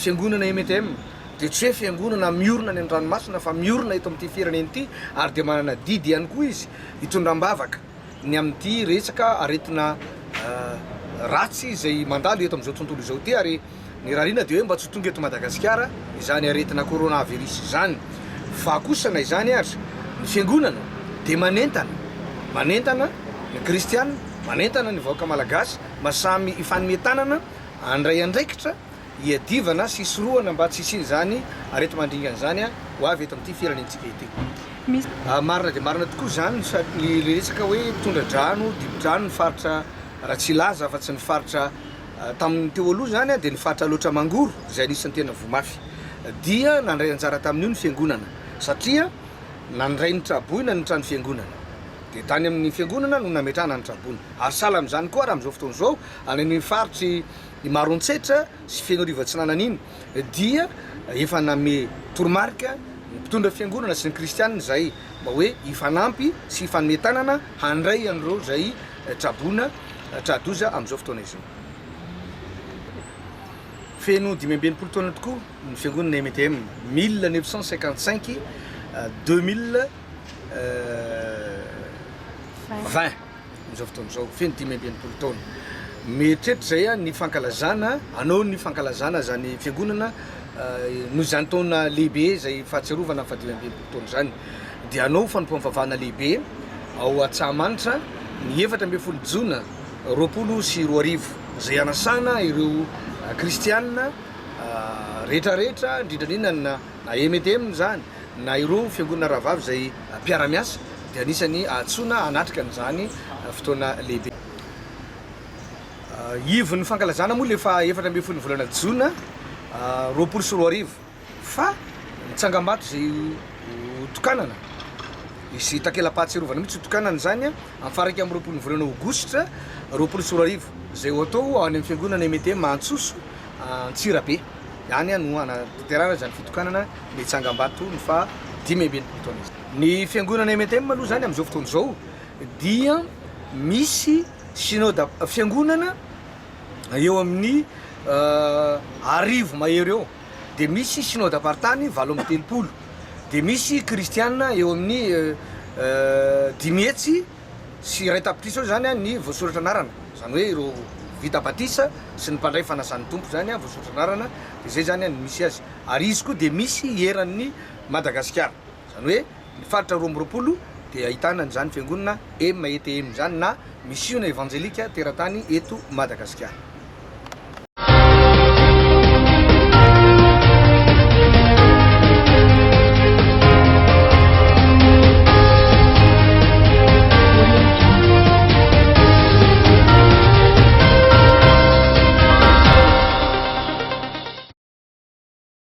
fiangonana METM dia tsy hoe fiangonana miorina any an-dranomasina fa miorina eto amin'ity firenena ity ary dia manana adidy ihany koa izy hitondra am-bavaka ny amin'ity resaka aretina ratsy izay mandalo eto amin'izao tontolo izao ity ary ny rarina dia hoe mba tsy ho tonga eto Madagasikara izany aretina coronavirus izany fa kosa na izany aza ny fiangonana dia manentana manentana ny kristiana manentana ny vahoaka malagasy mba samy hifanome tanana handray andraikitra hiadivana sy hisorohana mba tsy hisian'izany areti-mandringana izany ho avy eto amin'ity firenentsika ity. Marina dia marina tokoa izany ny resaka hoe tondra-drano, dibo-drano ny faritra raha tsy hilaza afa-tsy ny faritra tamin'ny teo aloha izany dia ny faritra Alaotra Mangoro izay anisan'ny tena voa mafy dia nandray anjara tamin'io ny fiangonana satria nandray ny traboina ny trano fiangonana dia tany amin'ny fiangonana no nametrahana ny traboina ary sahala amin'izany koa ary amin'izao fotoana izao any amin'ny faritry i Maroantsetra sy Fenoarivo Atsinanana iny dia efa nanome toromarika ny mpitondra fiangonana sy ny kristianina izay mba hoe hifanampy sy hifanome tanana handray an'ireo izay traboina tra-doza amin'izao fotoana izao. Feno 65 taona tokoa ny fiangonana MTM, 1955 2020. Amin'izao fotoana izao, feno 65 taona. Mieritreritra izay ny fankalazana, hanao ny fankalazana izany fiangonana noho izany taona lehibe izay fahatsiarovana ny faha 65 taona izany. Dia hanao fanompoam-pivavahana lehibe ao Antsahamanitra ny 14 jona 2020, izay hanasana ireo kristianina rehetra rehetra, indrindra indrindra na METM izany na ireo fiangonana rahavavy izay mpiara-miasa. dia anisan'ny antsoina hanatrika an'izany fotoana lehibe. Ivon'ny fankalazana moa ilay faha 14 ny volana jona 2020 fa ny tsangambato izay ho tokanana, hisy takela-pahatsiarovana mihitsy ho tokanana izany amin'ny faha 21 ny volana aogositra 2020 izay ho atao any amin'ny fiangonana METM Antsoso Antsirabe. Any no hanatanterahana izany fitokanana ny tsangambato ny faha 65 taona izany. Ny fiangonana MTM aloha izany amin'izao fotoana izao dia misy synoda fiangonana eo amin'ny 1000 mahery eo, dia misy synodam-paritany 38, dia misy kristiana eo amin'ny 1.500 eo izany ny voasoratra anarana, izany hoe ireo vita batisa sy ny mpandray fanasan'ny Tompo izany voasoratra anarana, dia izay izany no misy azy, ary izy koa dia misy eran'ny Madagasikara. Izany hoe ny faritra 22 dia ahitana an'izany fiangonana METM izany na Misiona Evanjelika Teratany eto Madagasikara.